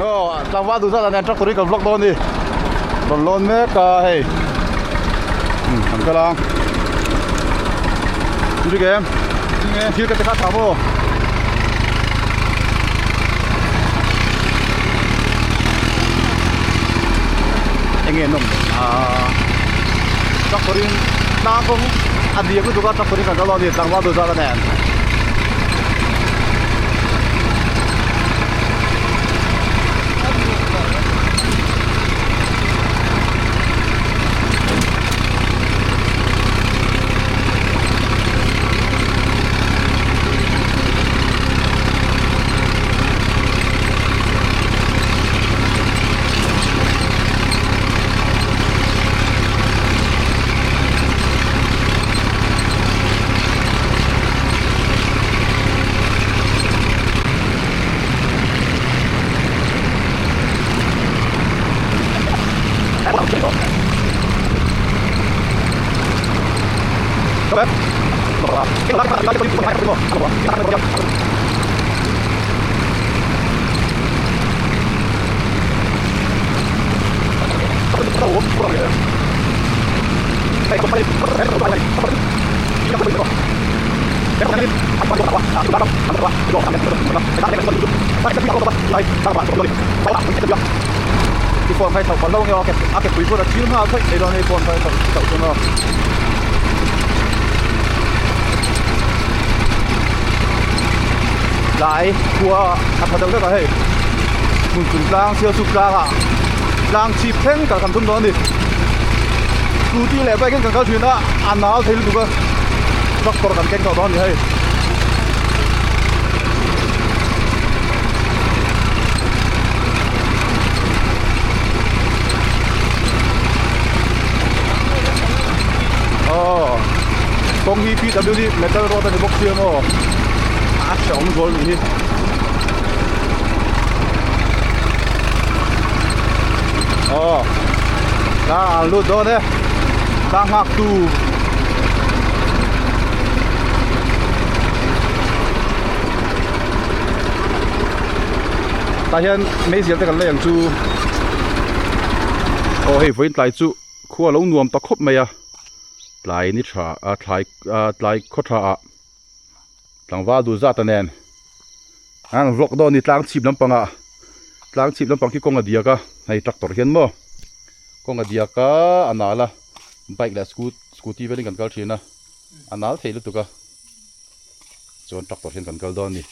Aw tlangval duh zat ah nen tractor hi kan vlog dawn a ni rawn lawn mek a hei umm kan kal a chu ke thil ka ti kha tha maw enge an awm ah tractor in tlang kawng a diak lutuk a tractor in kan kal dawn a ni tlangval duh zat ah nen. I phone khai chhoh palh lo nge aw a ke pui pawh a thil nghal thawih mai dawn a i phone khai chhoh chhoh chuan aw. Tlai khua a tha deuh vek a hei hmun chung tlang sial chhuk tlang ah tlang chhip thleng kal kan tum dawn a ni scooty leh bike in kan kal thin a a nal thei lutuk a tractor kan keng tawh dawn a ni hei. Aw kawng hi PWD metal road a ni bawk sia maw a hrehawm zual nih hi. Aw tlang an lut dawn e tlang nghak tu tah hian meizial te kan lei ang chu aw hei vawiin tlai chu khua a lo nuam ta khawp mai a tlai ni tha a thlai a tlai khaw tha ah tlangval duh zat a nen an vlog dawn a ni tlang chhip lampangah tlang chhip lampang khi kawng a diak a hei tractor hian maw kawng a diak a a nal a bike leh scooty velin kan kal thin a a nal thei lutuk a. Chuan tractor hian kan kal dawn a ni.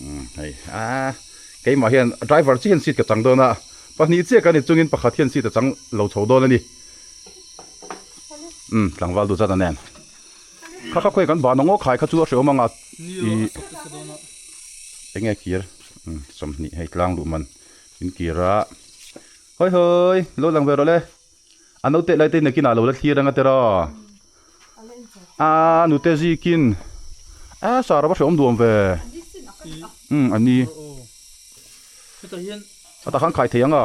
Umm hei a keimah hian driver chiah hian seat ka chang dawn a pahnih chiah ka ni chungin pakhat hian seat a chang lo chho dawn a ni. Umm tlangval duh zat a nen. Kha kha khawi kan ban ang aw khai kha chu a hrehawm ang a ih enge kir umm 20 hei tlang luh man in kir a hawi hawi lo lang ve rawh le. A naute lai te nakinah lo la thlir anga tiraw a nute zikin a sar ava hreawm duam ve umm a ni a tah khan khai thei ang a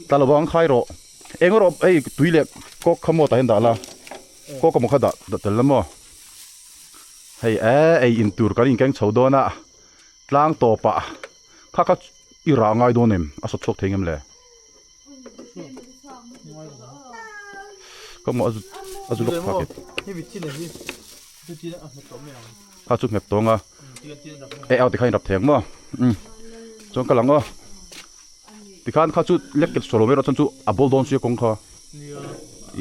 tla lo ang khai rawh eng erawh hei tui leh kawk kha maw tah hian dah la kawk emaw kha dah dah tel la maw hei e ei in tur kan inkeng chho dawn a tlang tawpah kha kha i rah ngai dawn em a sawt chhuak thei ngem le. Ka maw a zu lawk phak kha chu nghet tawng a e au tikhan in rap thei ang maw um chuan ka lang aw tikhan kha chu lek ket sawlawm erawh chuan chu a bawl dawn sia kawng kha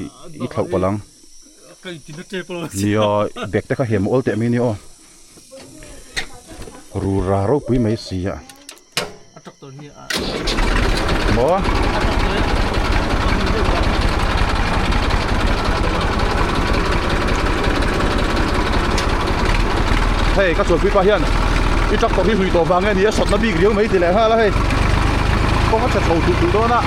i i thlauh palh ang nia bag te kha hem awl teh mai ania aw rura ropui mai si a. Maw? Hei ka chuanpui pa hian i tractor hi hlui tawh vang nge ni a sawtna bik riau mai ti leh nghal a hei kawng a chhe chho tulh tulh dawn a.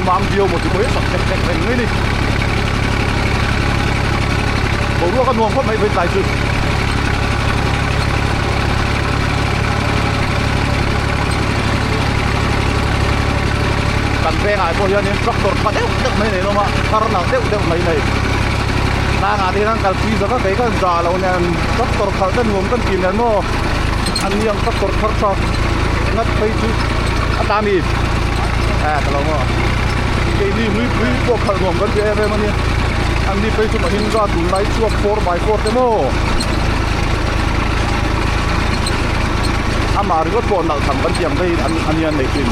mam viau maw ti pawh hi a sak hlek hlek reng mai a ni. Boruak a nuam khawp mai vawitlai chu. Kan vengah pawh hianin tractor tha deuh deuh mai nei hlawm a, thar nalh deuh deuh mai nei. Tlangah te hian an kalpui zak a, kei ka za lo nen tractor khalh te nuam kan tih nen maw an ni ang tractor thar tha ngat phei chu a ta mi eh ka lo maw keini hluipui pawh khalh nuam kan ti em em a nia an ni phei chu Mahindra tunlai chhuak 4x4 te maw amah ringawt pawh nalh tham kan ti ang daih a nia an nei thin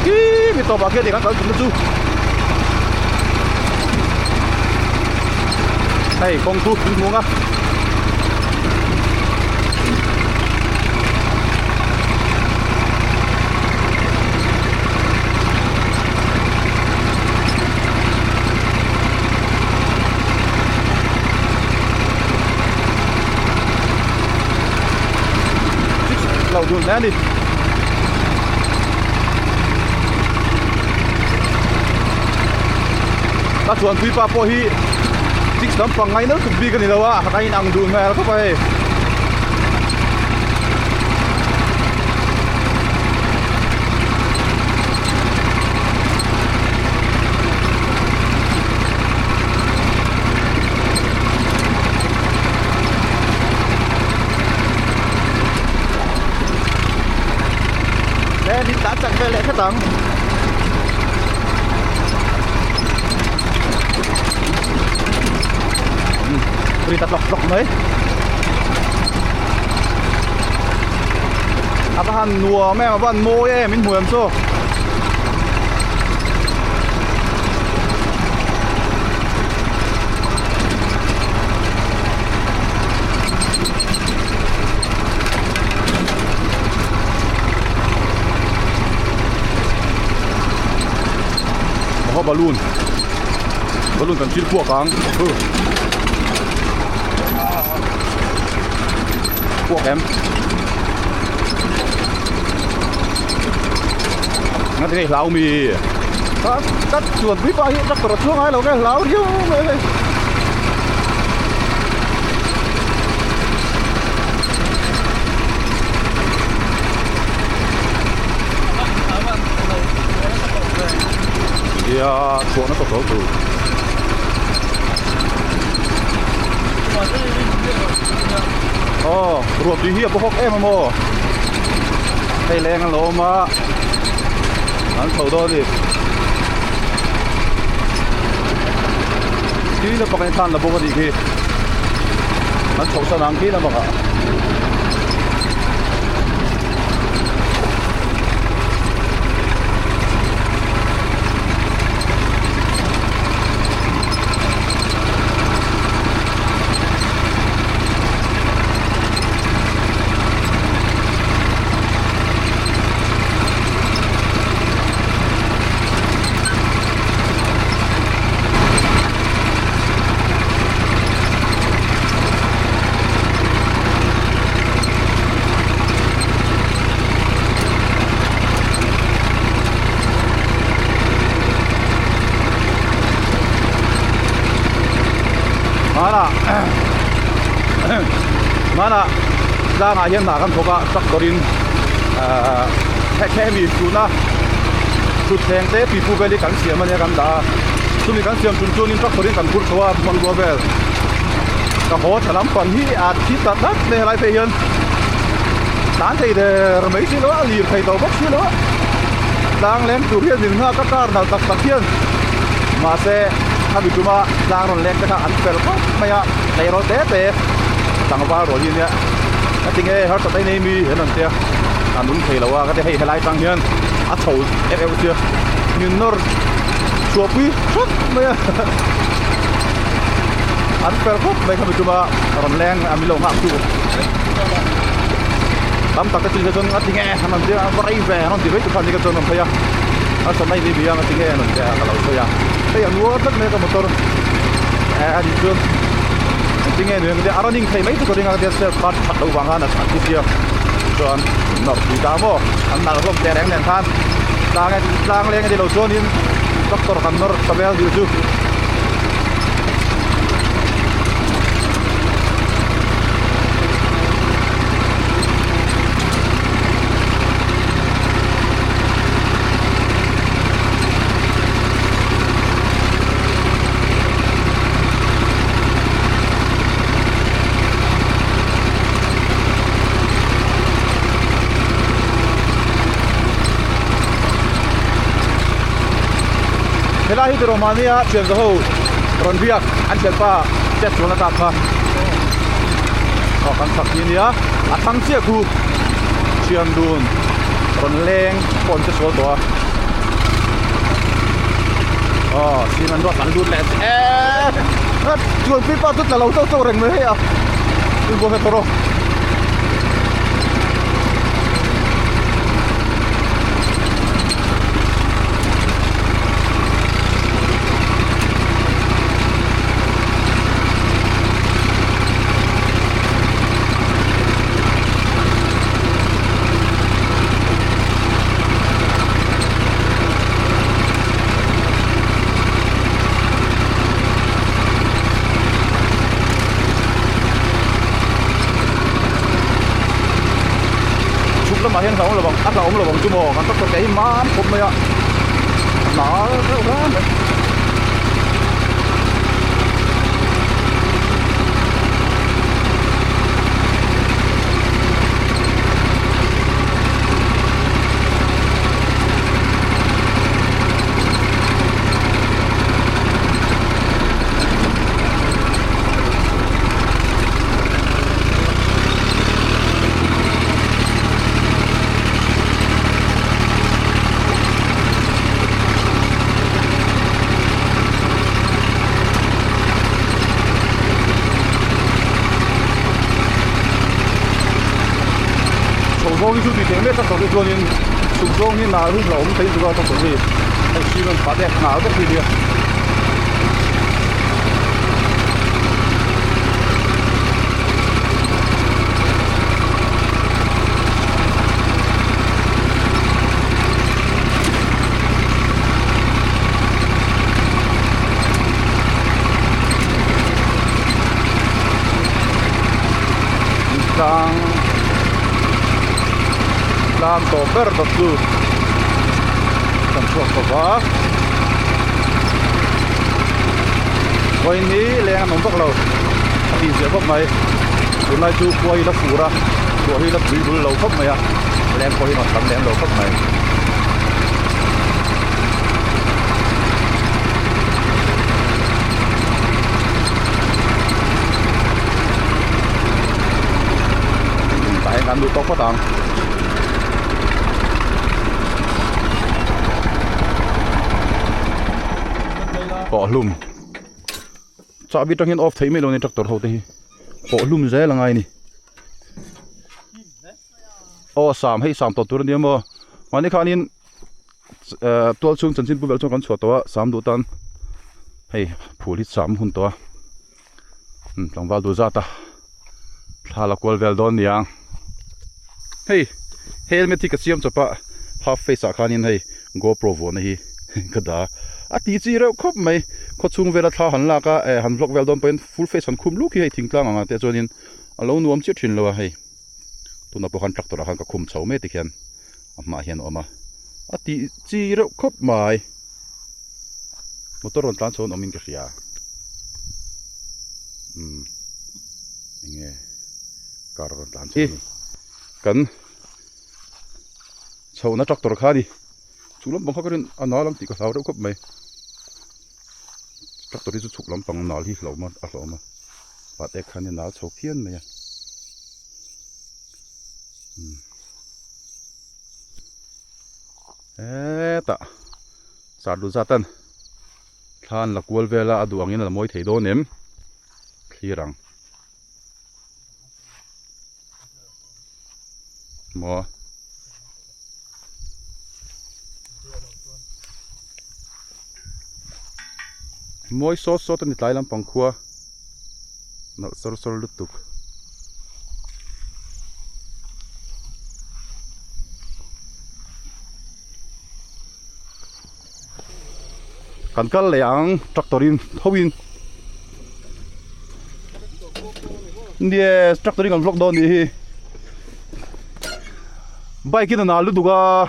khi mi tawpah khian eng an kal tumna chu hei kawng chu tui hmung a Lo dun hle a ni. Ka chuan puipa pawh hi chicks lampang ngaina lutuk bik a ni lo a, a inang duh hmel khawp a hei. He min tlan chak vel leh hret ang. Ri ta tlawk tlawk mai. A va han nuam em a va han mawi em min hmu em chu. Maw balloon balloon kan thil puak ang hu puak em nga tinge hlau mi ka ka chuan pui pa hi tractor a chuang ngai lo nge hlau riau mai hei. Ia chhuahna tawh tawh tur. Aw ruah tui hi a bawk em a maw hei leng a lo awm a an chho dawn a ni khi lampang hi thlan la bawk a nih khi an chhoh san ang khi lampangah. Hmanah hmanah tlangah hian hna kan thawk a tractor in ahh hemi tuna thutthleng te pipu vel hi kan siam ania kan dah a chumi kan siam chung chuanin tractor in kan phur chho a hmanrua vel ka haw tha lampang hi a thi ta tlat mai helai phei hian tlan thei der mai si lo a lir thei tawh bawk si lo a tlang leng tur hian min nghak a car nalh tak tak hian mahse khami tuma tlang rawn leng te kha an fel khawp mai a tleirawl te te tlangval rual hi ania ka ti nge harsat a inei mi an rawn tia a nung thei lo a ka ti hei helai tang hian a chho em em sia min nawr chhuahpui hrep mai a an fel khawp mai khami tuma rawn leng a min lo nghak chu tam tak te chu chuan a ti nge an rawn tia a va rei ve an rawn ti mai tur khan ni ka chuan an rawn phei a harsat a inei mi ang a ti nge an rawn tia ka lo sawi a hei a nuar tlat mai a ka motor eh a nih chuan engtin nge ni ang ka tia a running thei mai chu ka ring a ka tia self kha that loh vang khan a thi sia. Chuan nawrh tui ta maw an nalh hlawm teh reng nen khan tlang tlang leng a ni lo chuanin tractor kan nawr ta vel dil chu. Helai hi tiraw mahnia thian za ho rawn biak an thianpa chet chuan a tak kha aw kan chak hi ania a thlang chiah khu thian dun rawn leng pawh an che sual tawh a aw cement ruat an lut leh eee chuan pipa chu tla lo chauh chauh reng mai hei a inbual nghet tawh rawh. Chhuk lamah hian hlauhawm lovang a hlauhawm lovang chu maw kan tractor ke hi mam khawp mai a nal reuh hle mai. Chho zawng hi chu tih theih mek a chho te chuanin chhuk zawng hi nal hi hlauhawm thei lutuk a ka sawi hei cement phah te nal vek hi nia. Tlang tlang tawp ber dawt chu kan chhuak tawp a vawiin hi leng an awm vak lo a tih ziah khawp mai tunlai chu khua hi la fur a chhuah hi la tui bul lo khawp mai a leng pawh hi rawn tam lem lo khawp mai. Tah hian kan duh tawk phawt ang. Pawh hlum chahbi atang hian off theih mai lo a ni tractor ho te hi pawh hlum zel a ngai a ni. Aw sam hei sam tawh tur a nia maw mahni khanin ehh tual chhung chanchin pu vel chuan kan chhuah tawh a sam duh tan hei phul hi sam hun tawh a umm tlangval duh zat a thla la kual vel dawn nia hei helmet hi ka siam chawp a half face ah khanin hei gopro vuahna hi ka dah a a ti chi reuh khawp mai khawchhung vela thla han lak a eh han vlog vel dawn pawhin full face han khum luk hi hei thingtlang ang ah te chuanin a lo nuam chiah thin lo a hei. Tunah pawh khan tractor ah khan ka khum chho mai tikhian a hmaah hian a awm a, a tih chi reuh khawp mai. Motor rawn tlan chho an awmin ka hria. Umm enge car rawn tlan chho a ni. Kan chhohna tractor kha a ni. Chu lampang kha ka rin a nal ang tih ka hlau reuh khawp mai. Tractor hi chu chhuk lampang nal hi hlauhawm a a hlauhawm a. Pat ek khan i nal chho phian mai a. Umm hetah sar duh zat an thla an la kual vel a a duh angin a la mawi thei dawn em thlir ang. Maw. Mawi sawt sawt a ni tlai lampang khua nalh sawr sawr lutuk. Kan kal leh ang tractor in tho in. Yes, tractor in kan vlog dawn nih hi. Bike in a nal lutuk a.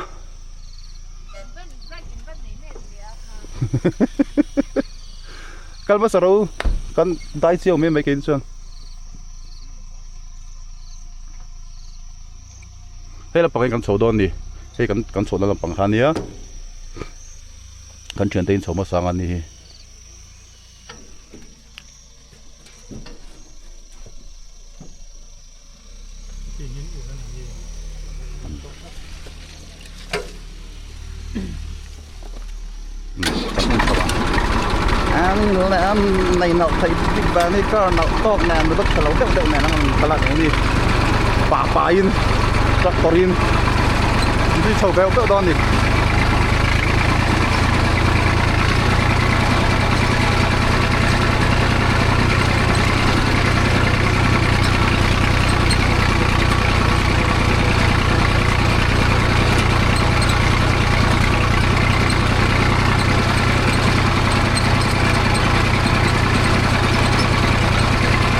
Kal hmasa ro kan dai chiau mai mai keini chuan. Hei lampang hi kan chho dawn a ni hei kan kan chhohna lampang kha ania kan thiante in chho hmasa ang a ni hi. Pa pa in tractor in zui chho veuh veuh dawn a ni.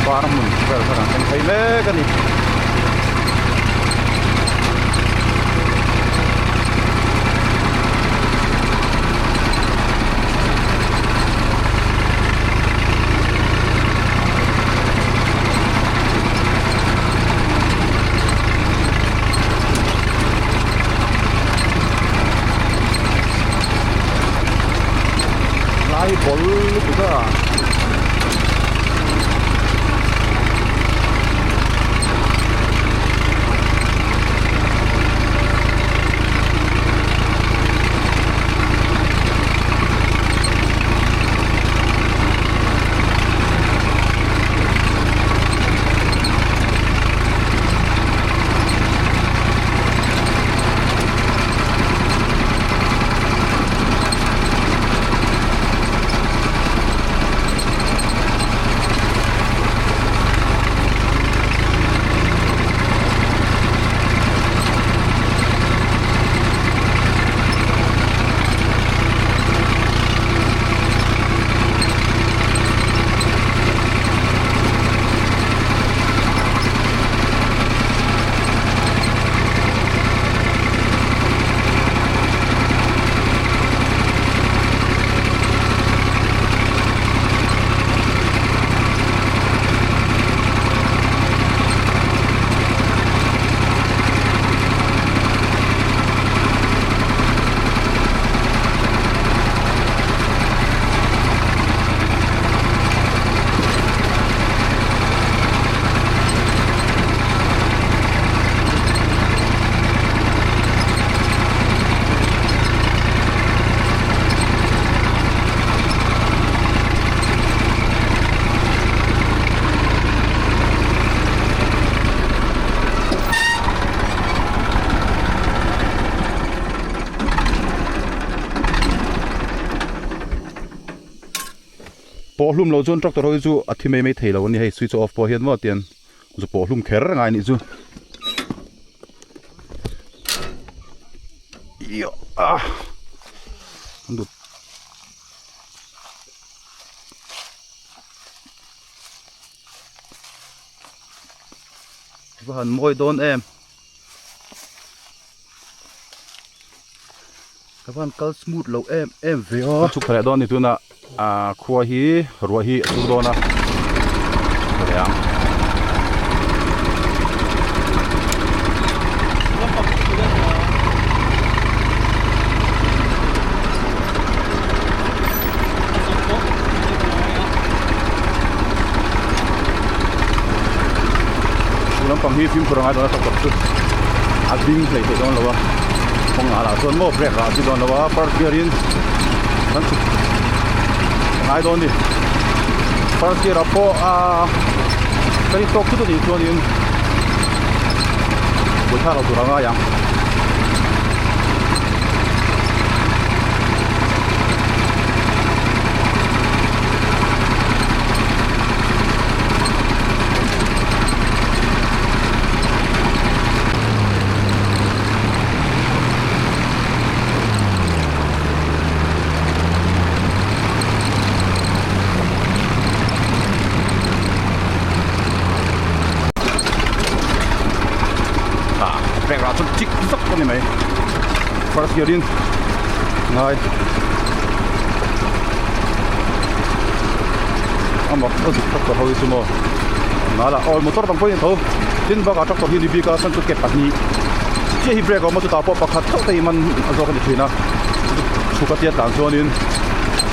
Par hmun vel kha kan thleng phei mek a ni. Lai bawl lutuk a. Pawh hlum lo chuan tractor ho hi chu a thi mai mai thei lo a ni hei switch off pawh hian maw tian zu pawh hlum kher a ngai a nih chu Va han mawi dawn em. Ka van kal smooth lo em em ve a. Ka chhuk thla leh dawn a ni tunah ah khua hi ruah hi a sur dawn a tha leh ang. Chu lampang hi fimkhur a ngai dawn a tak tak chu a ding hlei theih dawn lo a kawng ah lah chuan maw brake ah a chi dawn lo a first gear in kan chhuk a ngai dawn a ni first gear ah pawh aaa ka rin tawk thut a nih chuanin buaithlak loh tur a ngai ang. First gear in ngai a mak a zuk tractor ho hi chu maw nala aw motor dang pawhin tho tin bakah tractor hi ni bik a chuan chu ke pahnih chiah hi brake a awm a chutah pawh pakhat chauh te hi man a zawk a ni thin a chhuk a tia tlan chuanin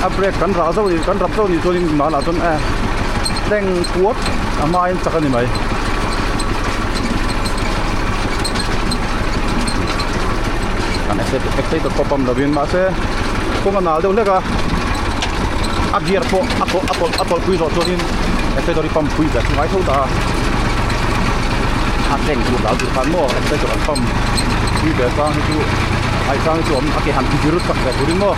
a brake kan rah zauh kan rap zauh nih chuanin nalah chuan eh tleng kuat a hmain chak a ni mai. Kan excited pawh pam lovin mahse kawng a nal deuh hlek a a gear pawh a tawlh a tawlh a tawlh pui zawh chuanin excited hi pump pui ve ngai tho ta a a tleng tur dal tur khan maw excited an pump pui ve chang hi chu ai chang hi chu awm a ke han ti vir chak ve turin maw.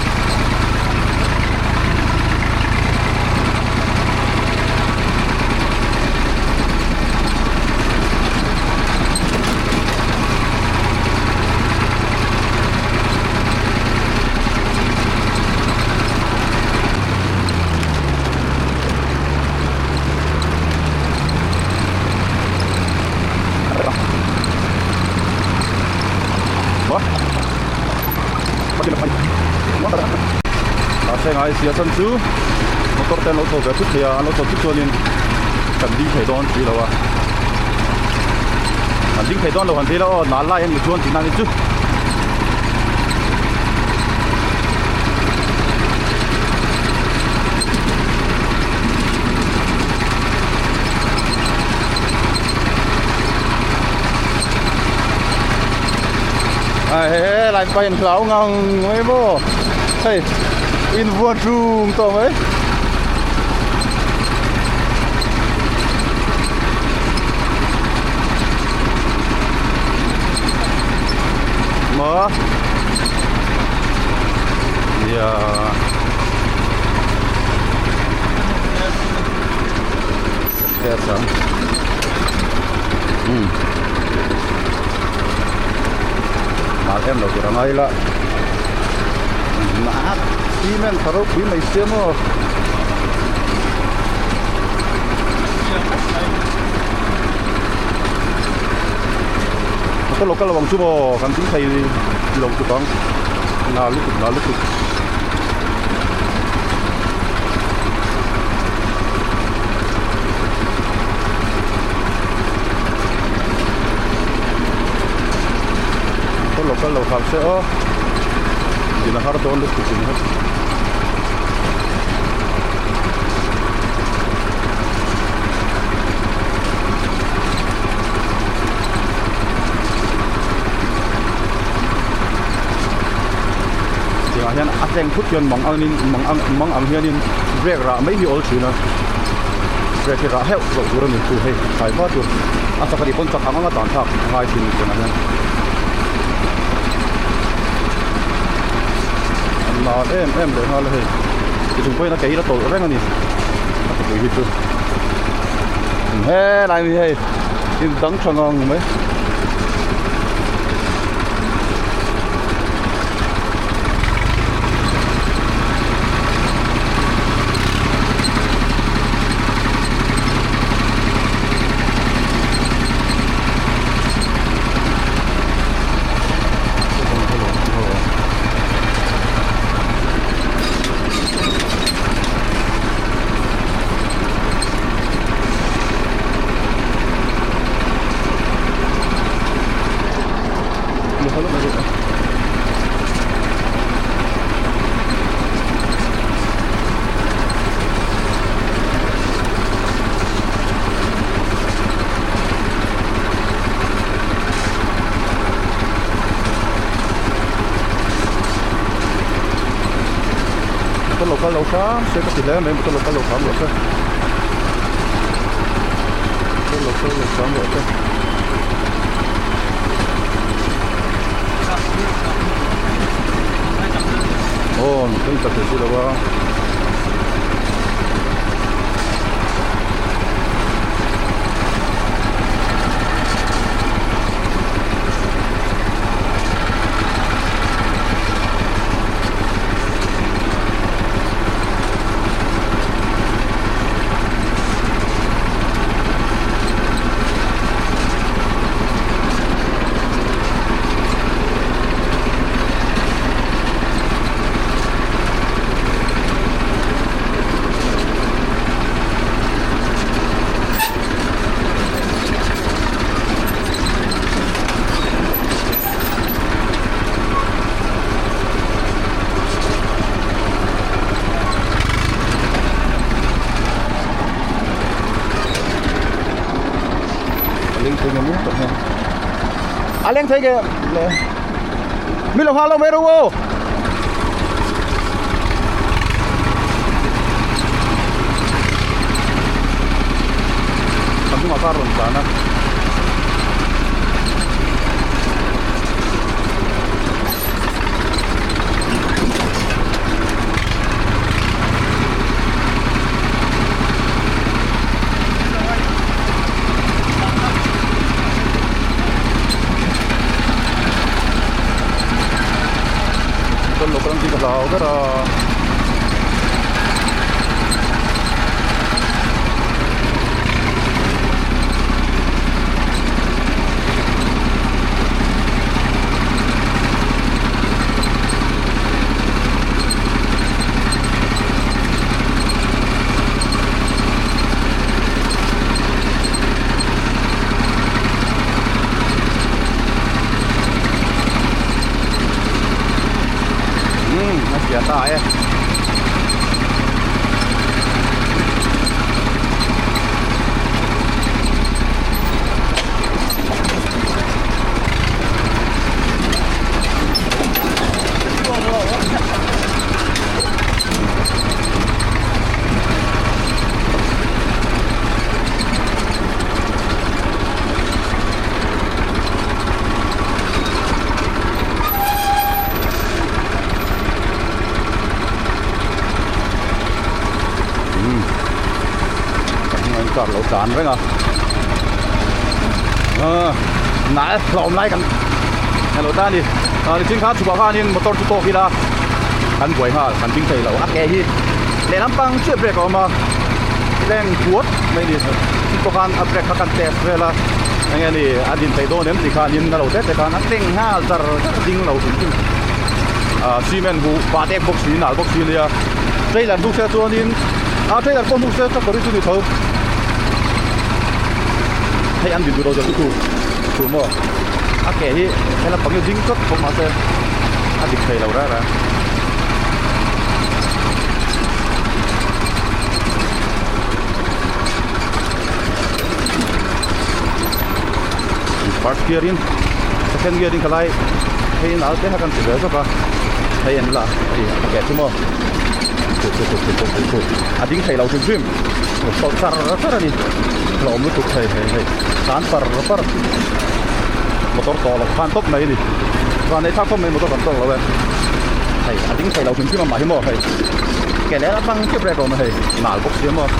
Mahse ngai sia chan chu motor te an lo chho ve thut thei a an lo chho thut chuanin kan ding thei dawn si lo a an ding thei dawn lo han ti ila aw nal lai an ni chuan tihna a ni chu. A he lai pa in hlau ngang mai maw hei in vuan ṭum tawh mai. Maw nia test ang umm mal em lo tur a ngai la cement tha ropui mai sia maw. Motor lo kal lo ang chu maw kan ding thei lo tuk ang na lutuk na lutuk. Motor lo kal lo hram se aw din a har dawn lutuk in har. Tiangah hian a tleng thut hian mang angin mang ang mang ang hianin brake rah mai hi awl thin a brake hi rah heuh loh tur a ni chu hei thlai va tur a chak a nih pawn chak ang anga tan thlak a ngai thin tiangah hian an lar em em leh nghal a hei tichung pawhin a ke hi la tawlh reng a ni a tupui hi chu helai mi hei in dang tha ngang mai. Motor lo kal lo hram se ka ti hle mai motor lo kal lo hram rawh se motor lo kal lo hram rawh se. Aw kan ta thei si lo a. thei nge maw tak hian a leng thei nge le mi lo nghal lo mai rawh aw. Kan hnungah khan a rawn tlan a. Kan lo kal ang tih ka hlau ber a. Umm a zia ta e. Car lo tlan reng a nal hlawm lai kan lo ta a ni nichin khan chhukah khanin motor chu tawk ila kan buai nghal kan ding thei lo a ke hi lehlam pang chiah brake a awm a leng puat mai a ni chu pawh khan a brake kha kan test vel a eng nge ni a din thei dawn em tih khanin a lo te te khan a tleng nghal char char ding lo hrim hrim ah cement huh pah tek bawk si nal bawk si a nia trailer hnuk se chuanin ah trailer pawh hnuk se tractor hi chu ni tho hei an din duh lo zet chu chu maw a ke hi hela pang hi ding chawt bawk mahse a dik thei lo reng reng. First gear in second gear in ka lai hei in al te kha kan ti ve zawk a hei an la hei a ke chu maw chu chu chu chu chu chu a ding thei lo hrim hrim sawlh char char a ni hlawm lutuk thei hei hei tlan par par motor tawh loh khan tawp mai a ni van neih thlak khawp mai motor kan tawk lo e hei a ding thei lo hrim hrim a mah hi maw hei ke leh a bang chiah brake a awm a hei nal bawk si a maw.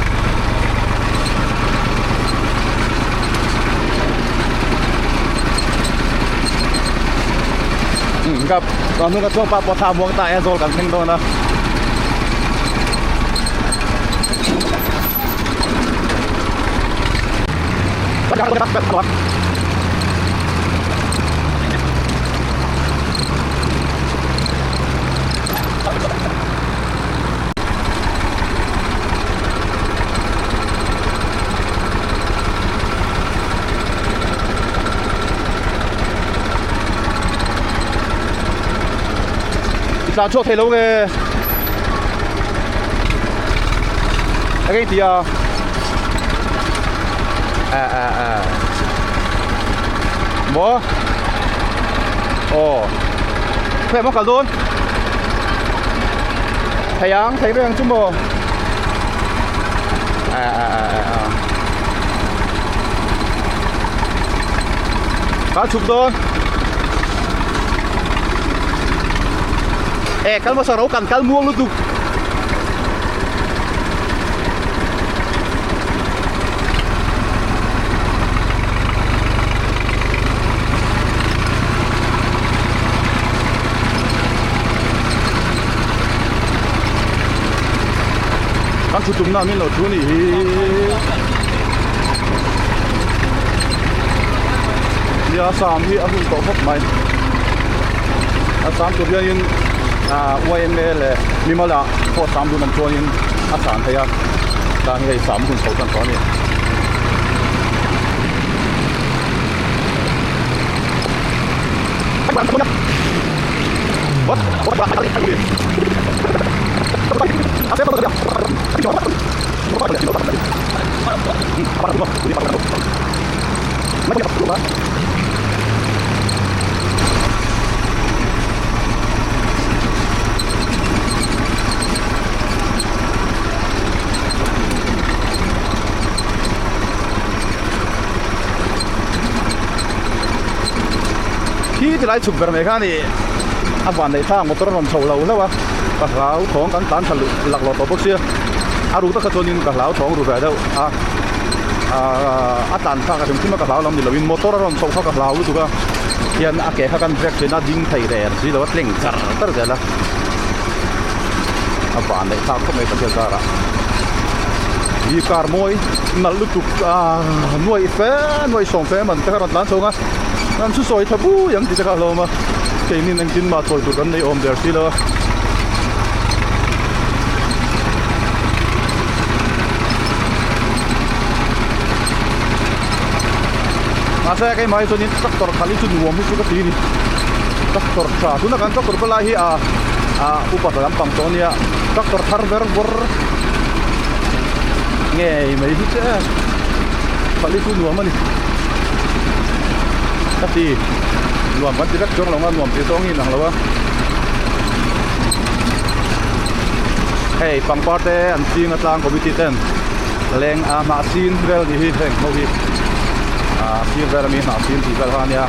Ka hnung a chuang pah pawh thla muang ta e zawl kan thleng dawn a. I tlan chhuak thei lo nge eng eng tia a a a maw aw khawiah maw kal dawn thei ang thei reng chu maw a a a a a ka chhuk dawn e kal hmasa ro kan kal muang lutuk Kan thu tumna min lo thu nih hi. Nia sam hi a hun tawh khawp mai. A sam tur hianin ah YMA leh Mimala pawh sam dun awm chuanin a san thei a. Tah hi hei sam hun chho tan tawh a ni. Khi ti lai chhuk ber mai kha a ni. A van neih thlak motor a rawn chho lo hlauh a, ka hlau thawng kan tlan tha laklawh tawh bawk sia. A ruk takah chuanin ka hlau thawng ru ve deuh a, aaa a tlan thlak a hrim hrim a ka hlau lam ni loin motor a rawn chhoh kha ka hlau lutuk a, hian a ke kha kan brake thin a ding thei reng si lo a tleng char char zel a, a van neih thlak khawp mai Pathian zarah. Hi car mawi nalh lutuk aaa nuaih fe nuaih sawm fe man te kha a rawn tlan chho ang a. An chu sawi tha bui ang tih te kha a hlawm a, keinin engtin mah sawi tur kan nei awm der si lo a. Mahse keimah hi chuanin tractor khalh hi chu nuam hi chu ka ti a ni, tractor tha tuna kan tractor pawh lai hi a upa ta lampang tawh a nia, tractor thar ber bawr ngei mai hi che khalh hi chu nuam a ni. Ka ti nuam kan ti vek chuang lo nga nuam tih zawng hi inang lo a hei pangpar te an ching a tlang committee ten leng a hnah sin vel ni hi heng ho hi ah sir vel ami hnah sin tih vel kha ania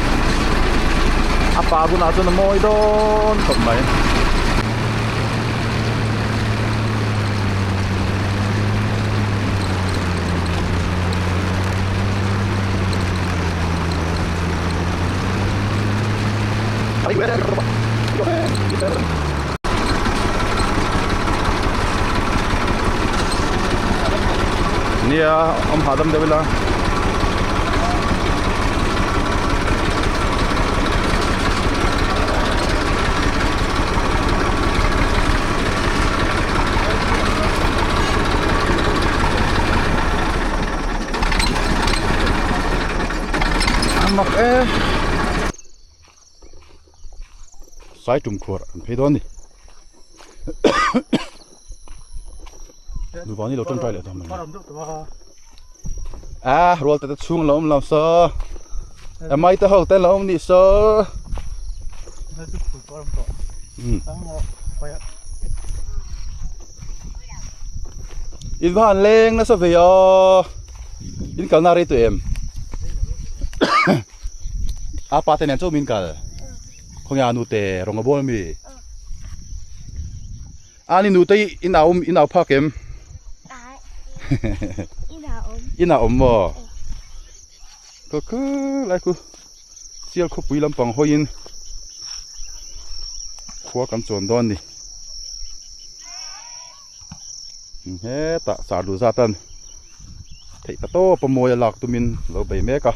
a pa bunah chuan a mawi dawn khawp mai. Nia awm hahdam deuh ila. A mak e sai tum khuar an phei dawn a ni Nuvani lo tawngtai leh dawn mai a rual te te chhung lo awm lo saw a mai te ho te lo awm nih saw In va han leng nasa ve a in kalna rei tawh em a pa te nen chauh min kal khawnge a nute rawng a bawl ami a ni nute in au in au phak em in a awm maw ka khu lai khu Sial khawpui lampang hawiin khua kan chuan dawn a ni. Hetah sar duh zat an theih ta tawp a mawi a lak tumin lo bei mek a,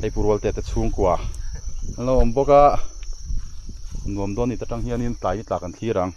hei pu rual te te chhungkua an lo awm bawk a, nuam dawn ni ta tang hianin tlai ni tla kan thlir ang.